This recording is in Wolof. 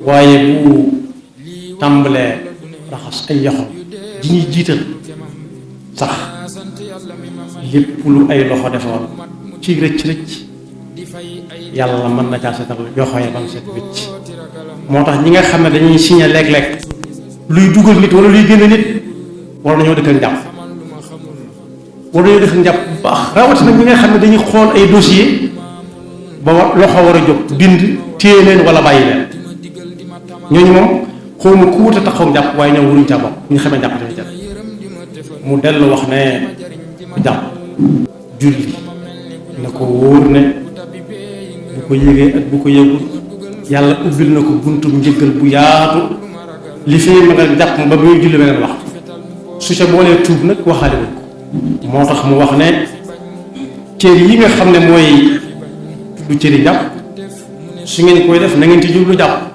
waaye bu tàmbalee raxas ay yoxo ji ñuy jiital sax lépp lu ay loxo defoon ci rëcc-rëcc yàlla mën na caa seetal yoxo ya ba mu set wécc. moo tax ñi nga xam ne dañuy signé léeg-léeg luy dugal nit wala luy génn nit war nañoo dëkkal njàpp war nañoo dëkkal njàpp bu baax rawatina ñi nga xam ne dañuy xool ay dossier ba loxo war a jóg bind téye leen wala bàyyi leen ñooñu moom xawma ku wut a taxaw njàpp waaye ñoom waruñu caa bokk ñu xamee njàpp tamit mu dellu wax ne jàpp julli na ko wóor ne bu ko yëgee ak bu ko yëgul yàlla ubbil na ko buntum njëggal bu yaatu li fi ma nga jàpp ba muy julli beneen wax su ca boolee tuub nag waxaale wuñ ko moo tax mu wax ne cër yi nga xam ne mooy tudd cëri jàpp su ngeen koy def na ngeen ci jublu jàpp